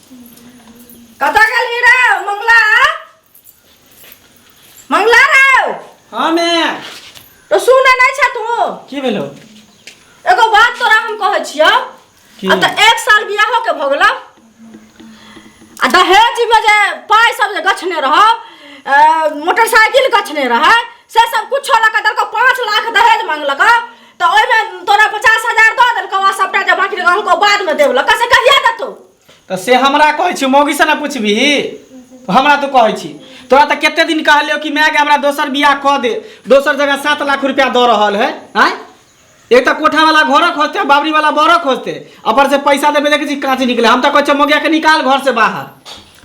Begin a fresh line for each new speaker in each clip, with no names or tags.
कतऽ गेलही रे मंगला? मंगला रे।
हाँ मैं।
तो सुने नहीं छे तू?
की भेलो?
एगो बात तोरा हम कहै छियौ।
की?
आ तऽ एक साल बियाहो के भऽ गेलौ आ दहेज में जे पाइ सब जे गछने रहौ, मोटरसाइकिल गछने रहै, से सब कुछो लऽ कऽ देलकौ। 5 लाख दहेज मांगलकौ तऽ ओहिमे तोरा 50,000 दऽ देलकौ आ सबटा जे बाकी रहलकौ हुनको बादमे देबलकौ, से कहिया देतौ?
तऽ से हमरा कहै छी, मौगी से ना पुछबही? हमरा तू कहै छी। तोरा तऽ कते दिन कहलियौ कि माय गे हमरा दोसर बियाह कऽ दे, दोसर जगह 7 लाख रुपया दऽ रहल है। आँय, एक तऽ कोठा वाला घरो खोजते, बाबरी वाला बड़ो खोजते, ऊपर से पैसा देबे, देखै छी काँच निकले। हम तऽ कहै छियै मौगिया के निकाल घर से बाहर।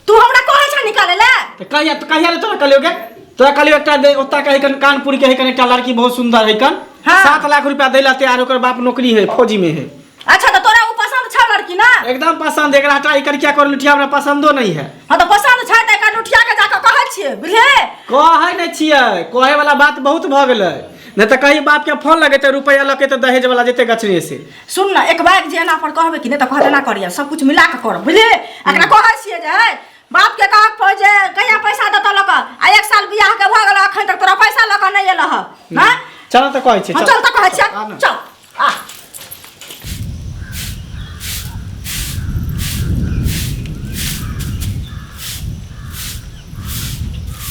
तू हमरा कहै छ निकाले ले?
तऽ कहिया, तऽ कहिया ले तोरा कहलियौ गे? तोरा कहलियौ एकटा दे ओतऽ के है, कानपुर के है एकटा लड़की बहुत सुंदर है कन।
हाँ।
7 लाख रुपया दै ला तैयार, ओकर बाप नौकरी है, फौजी में है।
अच्छा, तो तोरा वो पसंद छ लड़की ना?
एकदम पसंद। एकरा हटा, एकर क्या कर लुठिया हमरा पसंदो नहीं है।
हाँ, तो पसंद छै तऽ एकर लुठिया के जाके कहै छियै, बुझलियै?
कहै नहि छियै, कहै वाला बात बहुत भऽ गेलै। नहि तऽ कही बाप के फोन लगेतै, रुपया लऽ के दहेज वाला जेते गछने से।
सुन ना, एक बार जे एना पर कहबै कि नहि तऽ कहत एना करिया, सब कुछ मिला के करब, बुझलियै? एकरा कहै छियै जे है बाप के कहक पर जे कहिया पैसा देतऽ लऽ कऽ, आ एक साल बियाह के भऽ गेल, अखन तक तोरा पैसा लऽ कऽ नहि एलह हँ। हँ?
चल तऽ कहै छियै।
हाँ, चल तऽ कहै छियै।
आ ना।
चल आ।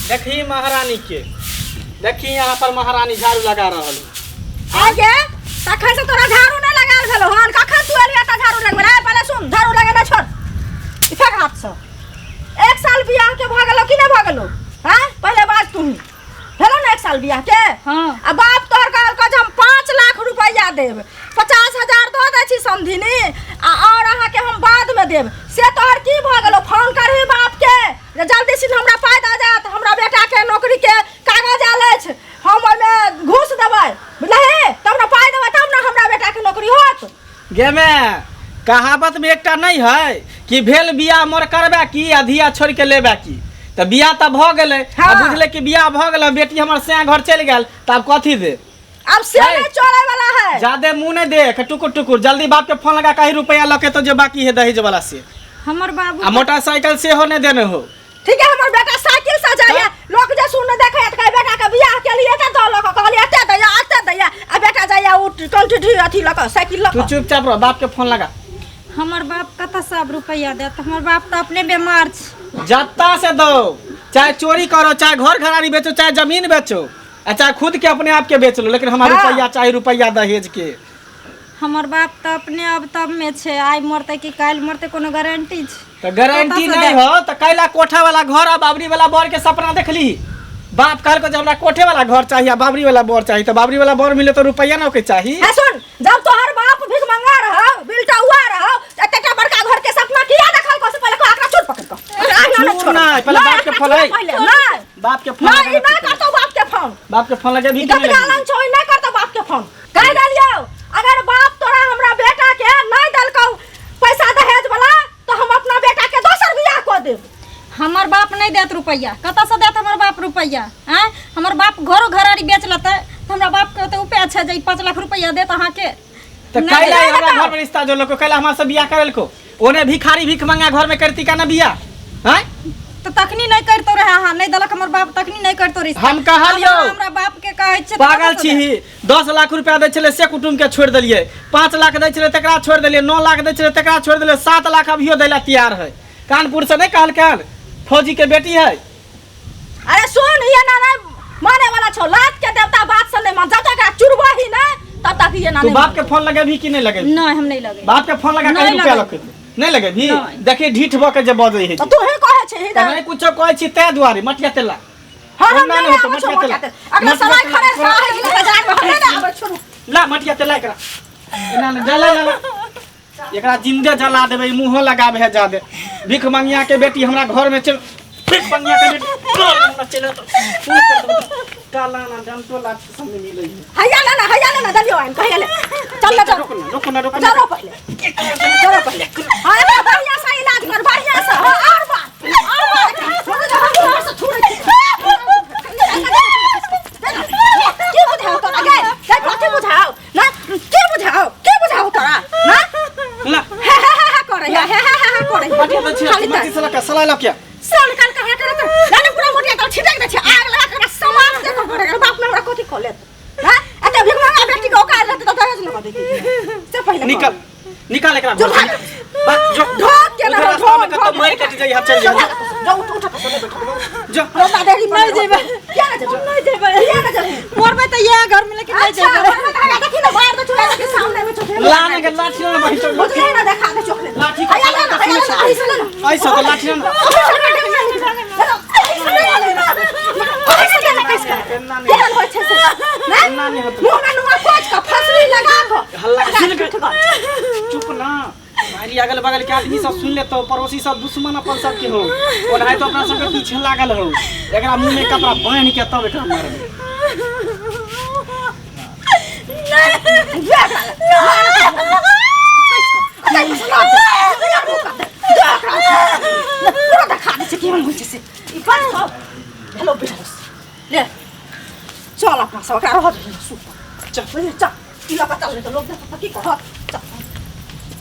देखी महारानी के, देखी यहाँ पर महारानी झाड़ू लगा रहल है।
आगे तखन से तोरा झाड़ू नहीं लगाल भेलो हन, कखन तू एलिया त झाड़ू लगबे रे? पहिले सुन, झाड़ू लगेना छोड़, ई फेंक हाथ से। एक साल बियाह के भऽ गेलो कि नहीं भऽ गेलो? हैं, पहिले बाज तू, भेलो ना एक साल बियाह के?
हाँ।
आ बाप तोहर कहलको जे हम 5 लाख रुपया देब, 50,000 दऽ दै छी समधिनी आ और अहाँके हम बादमे देब, से तोहर की भऽ गेलो? फोन करही बाप के जे जल्दी से हमरा पाइ दऽ जायत, हमरा बेटाके नौकरीके कागज आयल अछि, हम ओहिमे घूस देबै, बुझलही? तब ने पाइ देबै तब ने हमरा बेटाके नौकरी होत।
गे में कहावत में एकटा नहीं है कि भेल बियाह मोर करबे की आ धिया छोड़ के लेबे की? तऽ बियाह तऽ भऽ गेलै।
हाँ।
आ बुझले कि बियाह भऽ गेलै, बेटी हमर सैं घर चलि गेल, तऽ आब कथी दे?
अब से
है।
नहीं चले वाला है।
ज्यादे मुंह नहीं देख, टुकुर टुकुर जल्दी बाप के फोन लगा, कहीं रुपया लके तो जो बाकी है दहेज वाला से।
हमर बाबू
आ मोटरसाइकिल सेहो नहीं देने हो।
ठीक है, हमर बेटा साइकिल से जाइए, लोग जे सुन देखे त कहे बेटा के बियाह के लिए त दऽ लक कहलिए एते दैया एते दैया, आ बेटा जाइए उ कंठी अथी लक साइकिल लक।
तू चुपचाप रह, बाप के फोन लगा।
हमर बाप कतऽ से आब रुपया देत? हमर बाप तऽ अपने बीमार छै।
जत्ता से दो, चाहे चोरी करो, चाहे घर घरारी बेचो, चाहे जमीन बेचो, आ चाहे खुद के अपने आप के बेच लो, लेकिन हमारा
हाँ।
रुपया चाहिए, रुपया दहेज के।
हमर बाप तऽ अपने अब तब में छै, आइ मरतै कि काल्हि मरतै कोनो गारंटी छै?
तऽ गारंटी
कतऽ से
नहीं
देत?
हो तऽ कैला कोठा वाला घर आ बाबरी वाला बर के सपना देखली? बाप कहलको जे हमरा कोठे वाला घर चाहिए आ बाबरी वाला बर चाहिए, तऽ बाबरी वाला बर मिले तऽ रुपया ना ओके चाहिए।
है सुन, जब तोहर बाप भीख मंगा रहो, बिलटौआ रहो, एतेटा बड़का घर के सपना किया देखल को? से पहले को आकरा चोर पकड़ को।
चूर नहीं, पहले बाप के फोन है।
पहले नहीं।
बाप के फोन
नहीं,
लगा
नहीं
ना।
करतो बाप के फोन।
बाप के फोन लगे भी
ई
कि नहीं
गतगालन
लगे?
छौ, नहीं करतो बाप के फोन। कह देलियौ, अगर बाप तोरा हमरा बेटा के नहीं देलकौ पैसा दहेज वाला तो हम अपना बेटा के दोसर बियाह कऽ देब।
हमर बाप नहीं देत रुपया, कतऽ से देत हमर बाप रुपया? आँय, हमर बाप घरो घरारी बेच लेतै तऽ हमरा बाप के ओते उपाय छै जे ई 5 लाख रुपया देत अहाँके?
तऽ
नहि
कैला
देत।
हमरा घर में रिश्ता जोड़लको? कैला हमरा से बियाह करेलको? ओने भिखारी भीख मंगा घर में करती का ना बियाह? आँय,
तऽ तखनी नहि करितो रहे अहाँ, नहि देलक हमर बाप तखनी नहि करितो रिश्ता।
हम कहलियौ।
आब अहाँ हमरा बाप के कहै छियै तऽ
पागल
कतऽ से
छी।
देत?
10 लाख रुपया दै छलै से कुटुम्ब के छोड़ि देलियै, 5 लाख दै छलै तकरा छोड़ि देलियै, 9 लाख दै छलै तकरा छोड़ि देलियै, 7 लाख अभियो दै ला तैयार है। कानपुर से नहीं कहलकन फौजी के बेटी है।
अरे सुन, ये ना नहीं माने वाला छौ, लात के देवता बात से नहीं मान, जब तक एकरा चुरबो ही नहीं तब तक ये ना
तू
नहीं
बाप के फोन लगेबही कि नहीं लगेबही?
नहीं, हम नहीं लगे।
बाप के फोन लगा
नहीं
कहीं रुपया
लगेबी।
लगे नहीं लगेबही?
नहीं।
देखी ढीठ भ के जे बजै है।
तो तू ही कहे छे
तऽ नहीं कुछो कहै छी तै दुआरे मटिया तेला।
हाँ, हम
ओना
नहीं
नहीं होतो,
आबै छौ
मटिया तेला।
मटिया तेल। अगला
मटिया
सवाल
तेला।
खड़े से आहे कि बाजार में हम नहीं आबै छोड़ू।
ला मटिया तेला एकरा। एना नहि, जला जला। एकरा जिंदे जला देबै, मुंहो लगाबे है जादे। भीख मंगिया के बेटी हमरा घर में चल, भीख मंगिया के बेटी घर में हमरा चल तो फोन कर देबै। काला ना डंटो लात सब में मिलै है।
हैया ना ना, हैया ना ना, दलियो आइन कहिया ले चल ना चल।
रुक ना, रुक ना, रुक ना।
चलो पहले, चलो पहले। हाँ, एकरा बढ़िया से इलाज कर, बढ़िया से। हाँ, और बात, और बात। हम से छुड़ै छी। की बुझाओ तोरा गे? गे, कथी बुझाओ ना? की बुझाओ, की बुझाओ तोरा ना?
ला।
हे हे हे हे करे, हे हे हे हे करे।
मटिया तऽ छियै
खाली
माटी से लऽ के सलाइ लऽ के
सन काल कहाँ करत ना पूरा मोटिया तल छिटक दै छै आग लगा के समाज से कर कर बाप में हमरा कथी कह लेत हां एते भीख मंगा बेटी के औकात रहतै तऽ दहेज न देती से पहिले
निकल निकाल एकरा
जो
घर से।
भाग।
भाग, जो
ढोक के ना
उधर रास्ता में कतौ मारि कटि जाइ चल जा
जो उठ उठ
जो
रोता देरी
नहीं जेबै।
किया ना जेबै
नहीं जेबै
किया ना जेबै
मरबै तऽ इएह घरमे लेकिन नहीं
अच्छा
जेबै
मरबै तऽ देखी ना मार दे चुड़ा के सामने में चोखले
लाने के लाठी ना बहिन चल
बुझले ना देखा दे चोखले
लाठी का
आया ना आया ना ऐसे ना
ऐसा तो लाठी ना हल्ला सुन के चुप ना भाई अगल बगल के आदमी सब सुन लेतो पड़ोसी सब दुश्मन अपन सब के हो ओनाहि तो अपना सबके पीछे लागल हो एकरा मुंह में कपड़ा बांध के तब एकरा मारबै
हेलो ले चल अपना सब एकरा रहऽ दही सुत
चल
बुझलियै चल ई लऽ कऽ चल नहि तऽ लोक देखत तऽ की कहत चल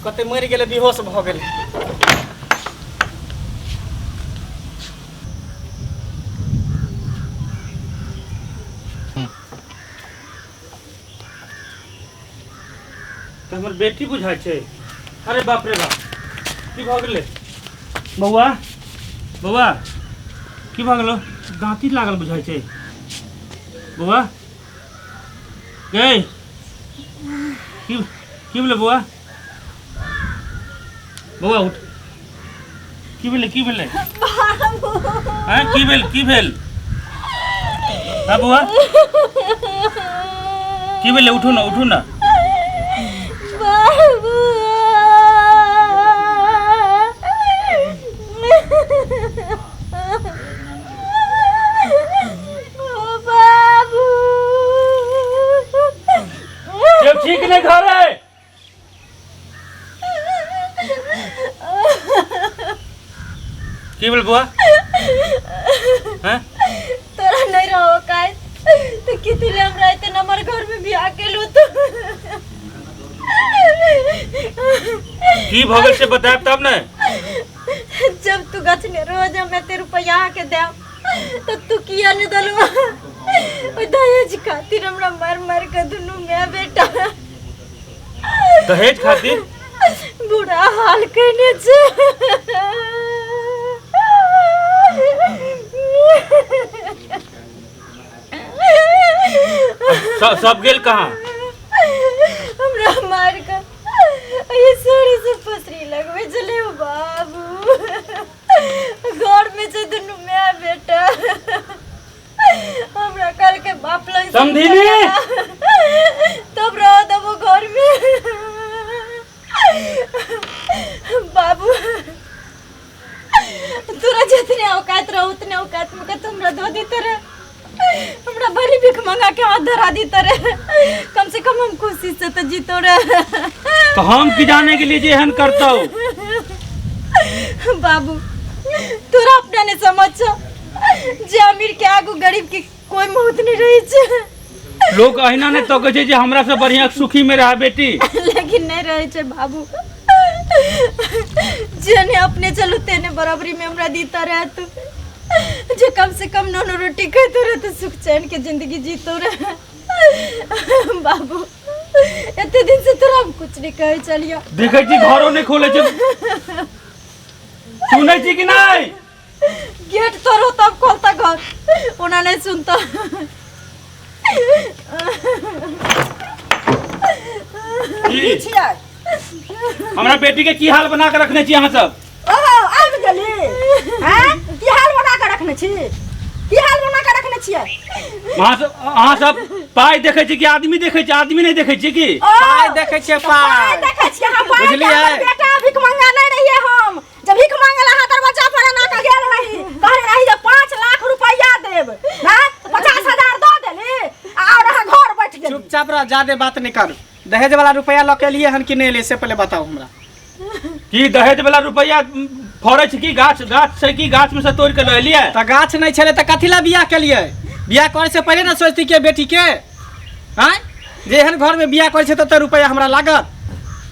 कते मरि गेलै बेहोश भऽ गेलै
तऽ हमर बेटी बुझाइ छै अरे बाप रे बाप की भऽ गेलै बौआ बौआ की भऽ गेलौ दाँती लागल बुझाइ छै बौआ गै की की भेलै बौआ बौआ उठ की भेलै की भेलै आँय की भेल की भेल हाँ बौआ की भेलै उठू ने उठू ने
बाबू बाबू
जब ठीक नहीं घर है की भेल बौआ हैं
तोरा नहीं रहो काय तो कितने हमरा एते नंबर घर में बियाह केलू तो
की भऽ गेल से बतायब तब ने
जब तू गछने रोज हम एते रुपया के देब तो तू किया नहीं दलवा ओहि दहेज खातिर हमरा मार मार के दुनू माय बेटा
दहेज खातिर
बुरा हाल केने छै
सब गेल कहाँ
हमरा मार के ये साड़ी से पसरी लगवे चले बाबू घर में छै दुनू माय बेटा हमरा कल के बाप लग
समधिनी!
तब रह देबो घर में बाबू तोरा जितने औकात रहो उतने औकात में के तुमरा दो देते रहे हमरा भरी भीख मंगा के हाथ धरा देते रहे कम से कम हम खुशी से तो जीतो रहे
तो हम की जाने के लिए जे एहन करतौ
बाबू तोरा अपना नहीं समझ छौ जे अमीर के आगू गरीब के कोई मौत नहीं रही छै
लोग अहिना नहि तकै छै जे हमरा से बढ़िया सुखी में रहा बेटी
लेकिन नहीं रहे छै बाबू जेने अपने चलू तेने बराबरी में हमरा दीता रहे तू जे कम से कम नून रोटी खाते रहे तो सुख चैन के जिंदगी जीतो रहे बाबू एते दिन से तोरा हम कुछ नहीं कहे चलियो
देखै छी घरो नहि खोलै छै सुनै छी कि नहि
गेट तोड़ो तब खोलता घर ओना नहीं सुनता
की
छियै
हमरा बेटी के की हाल बना के रखने छी अहाँ सब
ओहो आबि गेली हैं की हाल बना के रखने छी की हाल बना के रखने छियै
अहाँ सब अहाँ सब पाइ देखै छी कि आदमी देखै छी आदमी नहि देखै छी की
ओ
पाइ देखै छियै
पाइ
पाइ
देखै छियै अहाँ पाइ
बुझलियै?
हमर बेटा भीख मंगा नहि रहियै हम जब भीख मांगे ला अहाँ दरवाजा पर एना के गेल रही कहने रही जे 5 लाख रुपैआ देब हैं 50,000 दऽ देली आ और अहाँ घर बैठ गेली
चुपचाप रह ज्यादे बात नहीं करू दहेज वाला रुपया लऽ के एलियै हन कि नहि एलियै से पहिले बताउ हमरा
की दहेज वाला रुपैआ फड़ै छै की गाछ गाछ छै की गाछ में से तोड़ के लऽ एलियै
तऽ गाछ नहि छलै तऽ कथी लए बियाह केलियै बियाह करै से पहिले ने सोचती के बेटी के आँय जे एहन घरमे बियाह करै छै तऽ रुपैआ हमरा लागत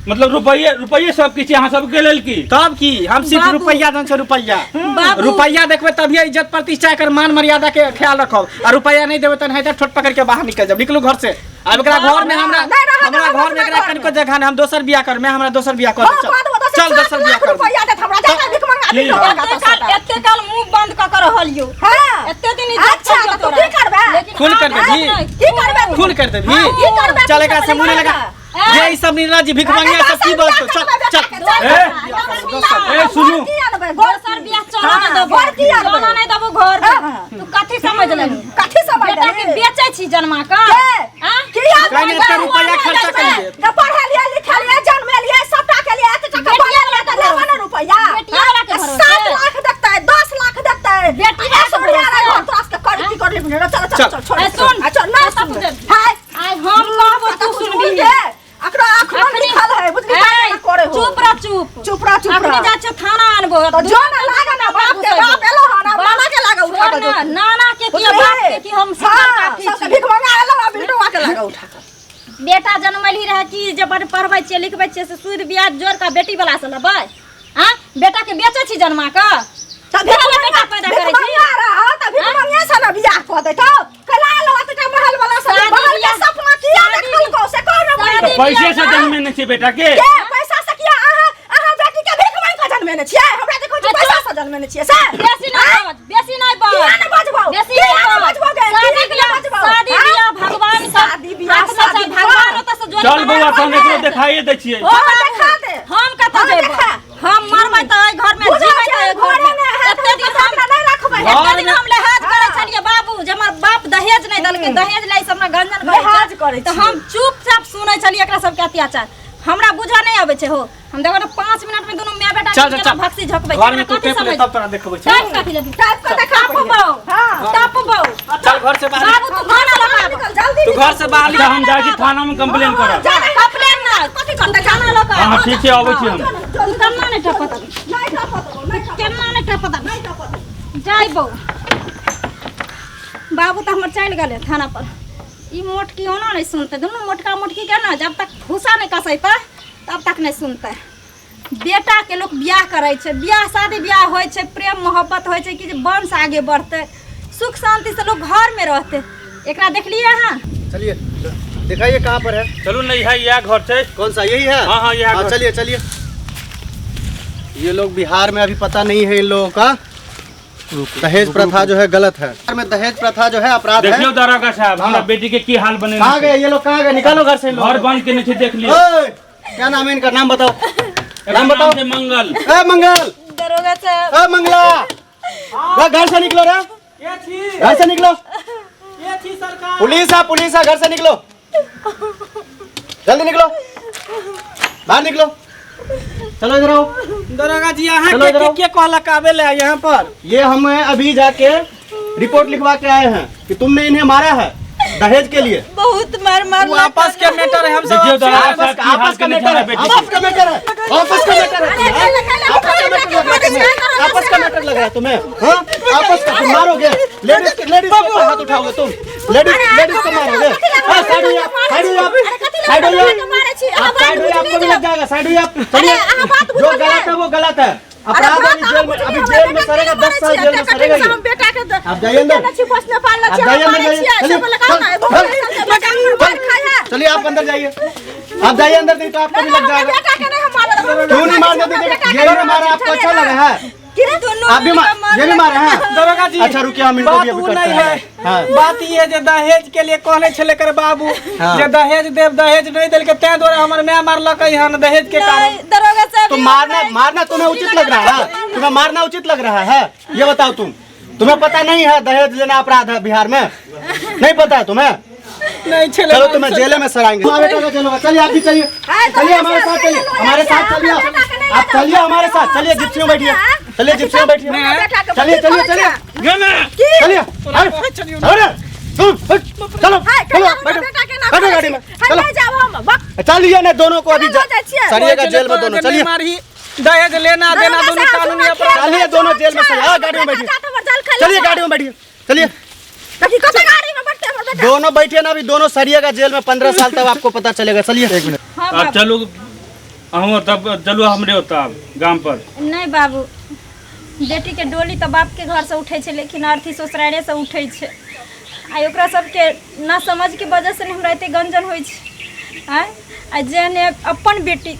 मतलब रुपये रुपये सब किछु अहाँ सबके लेल की?
तब की हम सिर्फ
बाबू।
रुपैया जन छै रुपैया।
बाबू।
रुपैया देखबै तभिए इज्जत प्रतिष्ठा एकर मान मर्यादा के ख्याल रखब, आ रुपैया नहीं देबै तहन हेतै ठोट पकड़ के बाहर निकल जाब। निकलू घर से। आब एकरा घर में हमरा
नहीं रहत,
हमरा
रहत
घर में एकरा
अपना घर
कनिको जगह नहीं, हम दोसर बियाह कर, मैं हमरा दोसर बियाह कर।
हाँ,
चल
कऽ देबो, दोसर
चल
सात
दोसर बियाह
लाख
कर।
रुपैया देत हमरा, जा भीख मंगा
की?
भीख मंगा
एते काल एते काल मुंह बंद कऽ के रहलियौ।
हाँ।
एते दिन इज्जत
अच्छा,
करियौ
तऽ तू
तोरा।
की करबे?
लेकिन
खून
आब
कर देबही?
नहि,
की करबे तू?
खून कर देबही?
हाँ, की करबे?
चल एकरा से मुँह लगा।
ए।
जे ई सब निर्णय जी भीख मंगिया सब की बात? चल चल।
ए, ए, सुनू।
दोसर बियाह चलो ना देबो।
घर की आनबै?
चलो नहि देबो घर।
हाँ।
तू कथी समझ लेलही?
कथी समझ
बेटा के
लेलही?
बेचै छी जन्मा के?
के?
आँ?
किया
काहे एते रुपैया खर्चा करिए?
के पढ़लियै लिखलियै जन्मेलियै सबटा केलियै एते टका बनेलियै तऽ लेबै ने रुपैया।
बेटिया वाला के भरोसे।
7 लाख देतै, 10 लाख देतै।
बेटी वाला के
ऐश्वर्या राय
भरोसे।
घर तोरा सबके करी की करली बुझे। चल चल चल छोड़।
ए, सुन।
आ, चल ना
कतऽ
सुन।
बुझलही?
हाय
आइ हम कहबो तू सुनबी।
अकरो अखनो लिखल है बुझली
ए,
का करे हो।
चुप रह चुप।
चुप रह चुप
अखनी
रह।
जाइ छियौ थाना आनबो।
तो जो ना लागे ना बाप के बाप एलो हन आ नाना के लागे उठा
छोड़
के
ना, नाना के की
बुझलियै?
बाप के की हम सिंगल
हाँ,
काफी
सबके
छी।
भीख मंगा एलो आ बिल्डुआ के लागे उठा के।
बेटा जनमलही रहे कि जे बड़ पढ़बै छियै लिखबै छियै से सूद ब्याज जोड़ कऽ बेटी वाला से लेबै? आँ बेटा के बेचै छी जन्मा कऽ?
तऽ
बेटा ला बेटा पैदा
भीख
करै छी?
मंगा रहा तऽ भीख मंगे से ना बियाह कऽ दैतौ। कैला एलो एतेटा महल वाला से?
शादी
महल के
बियाह-
सपना किया
शादी
देखलकौ से कह ना
शादी
पहिले।
पैसे से जन्मे नहि छै बेटा के।
के पैसा से किया अहाँ अहाँ बेटी के भीख मांगि कऽ जन्मेने छियै? हमरा देखो छी पैसा से जन्मेने छियै से?
बेसी नहि बाज, बेसी नहि बाज।
किया नहि बजबौ?
बेसी
किया
नहि
नहि
बाज।
बजबौ गे?
शादी
किया नहि
बियाह
बजबौ?
शादी
हाँ?
बियाह भगवान सब
शादी बियाह,
हाथ में छै,
शादी
भगवान
बियाह।
ओतऽ से जोड़ी
चल बौआ
बना
तहन
कऽ
एकरो देखाइए दै छियै।
हो
हाँ, देखा दे।
हम कतऽ
हाँ,
जेबै?
देखा।
हम मरबै तऽ एहि घर में
बुझल
जीबै
छै,
तऽ एहि घर
घरे
में।
मे है,
एते दिन हम
नहि रखबै।
एते दिन हम लिहाज करै छलियै बाबू जे हमर बाप दहेज नहि देलकै, दहेज लै सब हमरा गंजन करै
लिहाज
छै।
करै
तऽ
छियै।
हम चुपचाप सुनै छलियै एकरा सबके अत्याचार। हमरा बुझऽ नहि अबै छै हो। हम देखो ने 5 मिनट में दुनू माय बेटा
चल
के
चल
केना
चल
भक्सी झकबै
घर में तू
कथी
टेप ले
समझ
तब तोरा देखबै छी।
टाइप कथी लेबही?
टाइप कऽ देखा
टापू
पहिले।
बौ।
हाँ।
टापू बौ।
चल घर से बाहर।
बाबू तू खाना लगा
निकल जल्दी।
तू घर से बाहर
तऽ हम जाइ छी थाना में कंप्लेन करब।
जा नहीं,
कंप्लेन ना
कथी करतै?
खाना लगा।
हाँ हाँ ठीक छै, अबै छी हम।
तू केना नहि टपत?
नहि टपत ओ, नहि टपत।
केना नहि टपत?
नहि टपत।
जाइबौ बाबू तऽ हमर चलि गेलै थाना पर। ई मोटकी ओना नहि सुनतै, दुनू मोटका मोटकी के ने जब तक भूसा नहि कसैतै तब तक नहि सुनतै। बेटाके लोक बियाह करै छै, बियाह शादी बियाह होइ छै, प्रेम मोहब्बत होइ छै कि जे वंश आगे बढ़तै, सुख शान्तिसँ लोक घरमे रहतै। एकरा देखलियै अहाँ?
चलिए दिखाइए कहाँ पर है।
चलू ने, इएह इएह घर छै।
कौन सा? यही है?
हाँ, हाँ, यह
हाँ
घर।
चलिए चलिए। ये लोग बिहार में अभी पता नहीं है इन लोगों का दहेज प्रथा जो है गलत है। बिहार में दहेज प्रथा जो है अपराध है।
देखियौ दारोगा साहब, हमरा
हाँ।
बेटी के की हाल बने।
कहाँ गए ये लोग? कहाँ गए? निकालो घर से इन लोगों
घर
को।
बंद केने छै, देख लियौ।
ओए, क्या नाम है इनका? नाम बताओ,
एकर
नाम बताओ।
छै मंगल।
ए मंगल,
दरोगा साहब।
ए मंगला, रे, घर से निकलो रे,
के छी?
घर से निकलो।
के छी सरकार?
पुलिस है, पुलिस है, घर से निकलो, जल्दी निकलो, बाहर निकलो। चलो इधर आओ।
दरोगा जी अहाँ
चलो
के
इधर
के
आओ।
के कहलक आबे ले यहाँ पर?
ये हम अभी जाके रिपोर्ट लिखवा के आए हैं कि तुमने इन्हें मारा है दहेज के लिए।
बहुत मार मार।
वो आपस के मैटर है, हम सब
देखियौ दारोगा
आपस
साहब
का
की हाल
आपस का
केने छै
मैटर
हमरा
है,
बेटी के।
आपस का मैटर है, आपस का मैटर है, आपस का मैटर लग रहा है तुम्हें, आपस का मैटर लग रहा है तुम्हें। हाँ, आपस का तुम मारोगे लेडीज, लेडीज के ऊपर हाथ उठाओगे तुम, लेडीज, लेडीज को मारोगे। हाँ, साइड हो जाओ, साइड हो जाओ, साइड हो जाओ आप, साइड हो जाओ, आपको भी लग जाएगा। साइड हो जाओ, चलिए। जो गलत है वो गलत है, अपराध है। अभी जेल में, अभी जेल में सड़ेगा, 10 साल जेल में सड़ेगा ये।
बेटा के
आप जाइए अंदर, आप जाइए अंदर, जाइए, चलिए, चल, चल, चलिए आप अंदर जाइए, आप जाइए अंदर, नहीं तो आपको भी लग जाएगा। क्यों नहीं मारने दीजिएगा? ये भी मारा, आपको अच्छा लगा है? आप भी मार, ये भी मारे हैं।
दरोगा जी
अच्छा रुकिए, हम इनको
बात
भी अभी
उ
करते
नहीं
हैं।
है।
हाँ।
बात ई है जे दहेज के लिए कहने छले कर बाबू
हाँ।
जे दहेज देव, दहेज नहीं देलके तें द्वारा हमर माय मारलकै हन दहेज के कारण।
दरोगा साहब
तो मारना, मारना तुम्हें उचित लग रहा है? तुम्हें मारना उचित लग रहा है? ये बताओ तुम, तुम्हें पता नहीं है दहेज लेना अपराध है बिहार में? नहीं पता है तुम्हें?
नहीं छले।
चलो तुम्हें जेल में सराएंगे। हाँ, बेटा का जेल होगा। चलिए आप भी चलिए, चलिए हमारे साथ, चलिए हमारे साथ, चलिए आप, आप चलिए हमारे साथ, चलिए जिप्सी में बैठिए, चलिए जिप्सी में बैठिए, चलिए चलिए चलिए
गे ने।
चलिए, अरे, अरे, चलो चलो चलो बैठो, बैठो गाड़ी में, चलो चलिए ना दोनों को अभी सरिएगा जेल में दोनों, चलिए
मारही दहेज लेना देना दोनों कानूनी अपराध।
चलिए दोनों जेल में सरिया, गाड़ी में बैठिए, चलिए गाड़ी में बैठिए, चलिए दोनों बैठिए ना अभी, दोनों सरिएगा जेल में 15 साल तक, आपको पता चलेगा। चलिए एक मिनट।
आब चलू। अहूँ तब चलू हमरे ओतऽ आब गाम पर।
नहि बाबू, बेटीके डोली तऽ बापके घरसँ उठै छै, लेकिन अर्थी ससुरारेसँ उठै छै। आइ ओकरा सबके ना समझके वजहसँ ने हमरा एते गंजन होइ छै। आँय, आ जेहने अपन बेटी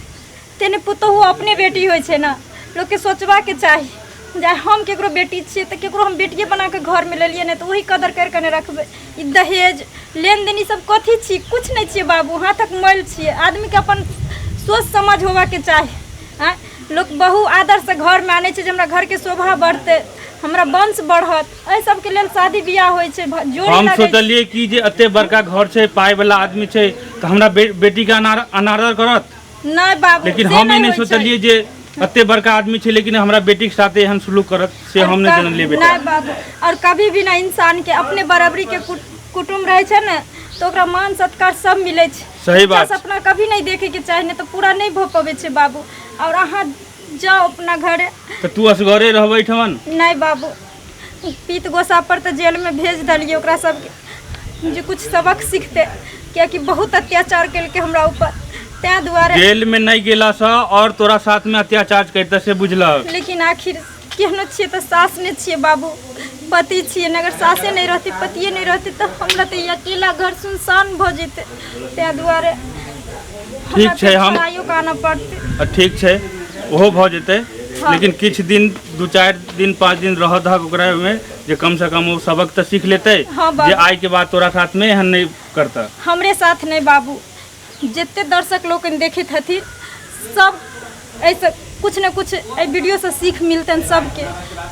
तेहने पुतोहु अपने बेटी होइ छै ने। लोकके सोचबाके चाही जे आइ हम केकरो बेटी छियै तऽ केकरो हम बेटिए बनाकऽ घरमे लेलियै ने, तऽ ओही कदर करि कऽ ने रखबै। ई दहेज लेनदेन ई सब कथी छी? किछु नहि छियै बाबू, हाथक मैल छियै। आदमीके अपन सोच समझ होबाके चाही। आँय, लोक बहु आदरसँ घरमे आनै छै जे हमरा घरके शोभा बढ़तै, हमरा वंश बढ़त, एहि सबके लेल शादी बियाह होइ छै, जोड़ी
हम
लगै छै।
सोचलियै कि जे एते बड़का घर छै, पाइ वाला आदमी छै, तऽ हमरा बेटीके अनादर करत।
नहि बाबू,
लेकिन
से
हम ई
नहि
नहि
होइ छै।
सोचलियै जे एते बड़का आदमी छै लेकिन हमरा बेटीके साथे एहन सुलूक करत, से हम नहि जनलियै बेटा।
नहि बाबू, और कभी भी ना इंसान के अपने बराबरी के कुटुम्ब रहै छै ने तऽ ओकरा मान सत्कार सब मिलै छै।
सही बात
ऊँचा सपना कभी नहि देखे के चाही, नहि तऽ पूरा नहि भऽ पबै छै बाबू। और अहाँ जाउ अपना घरे।
तऽ तू असगरे रहबै एहिठमन?
नहि बाबू, पीत गोसा पर तऽ जेलमे भेज देलियै ओकरा सबके जे कुछ सबक सीखतै, कियाकि बहुत अत्याचार केलकै हमरा ऊपर, ताहि दुआरे।
जेल में नहीं गेला सँ और तोरा साथ में अत्याचार करते से बुझलक।
लेकिन आखिर केहनो छियै तऽ सास नहि छियै बाबू, पति छियै ने। अगर सासे नहि रहतै, पतिए नहि रहतै, तऽ हमरा तऽ ई अकेला घर सुनसान भऽ जेतै। ताहि दुआरे
ठीक छै, हम
छोड़ाइयो कऽ आनऽ पड़तै।
आ ठीक छै, ओहो भऽ जेतै।
हँ।
लेकिन किछु दिन, 2 4 दिन 5 दिन रह दहक ओकरा ओहिमे, जे कम से कम ओ सबक तऽ सीख लेतै।
हँ बाबू।
जे आइ के बाद तोरा साथ में एहन नहि करतै।
हमरे साथ नहि बाबू, जते दर्शक लोकनि देखैत हथिन सब एहिसँ कुछ ने कुछ एहि वीडियोसँ सीख मिलतनि सबके,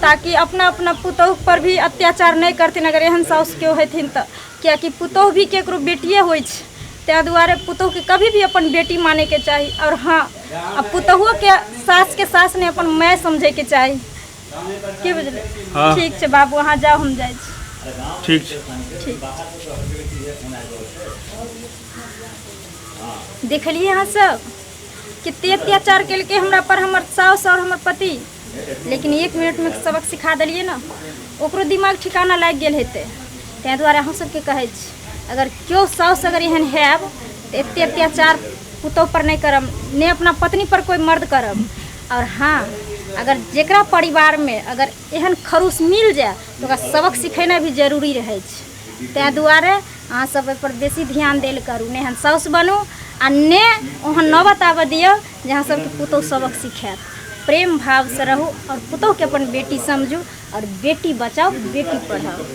ताकि अपना अपना पुतोहु पर भी अत्याचार नहि करथिन अगर एहन साउस केओ हेथिन तऽ। कियाकि पुतोहु भी केकरो बेटिए होइ छै, ताहि दुआरे पुतोहुके कभी भी अपन बेटी मानैके चाही। आओर हँ, आ पुतोहुओके सासके सास नहि, अपन माय समझैके चाही। की बुझलियै?
हँ।
ठीक छै बाबू, अहाँ जाउ, हम जाइ छी।
ठीक छै।
ठीक। देखलियै अहाँ सब कते अत्याचार केलकै हमरा पर हमर साउस आओर हमर पति, लेकिन 1 मिनटमे सबक सिखा देलियै ने, ओकरो दिमाग ठिकाना लागि गेल हेतै। ताहि दुआरे अहूँ सबके कहै छी, अगर केओ साउस अगर एहन हैब तऽ एते अत्याचार पुतोहु पर नहि करब, नहि अपना पत्नी पर कोइ मर्द करब। आओर हँ, अगर जकरा परिवारमे अगर एहन खड़ूस मिल जाय तऽ ओकरा सबक सिखेनाइ भी जरूरी रहै छै। ताहि दुआरे अहाँ सब एहिपर बेसी ध्यान देल करू, नहि एहन साउस बनू आ नहि ओहन नौबत आबऽ दियौ जे अहाँ सबके पुतोहु सबक सिखायत। प्रेम भावसँ रहू आओर पुतोहुके अपन बेटी समझू, आओर बेटी बचाउ बेटी पढ़ाउ।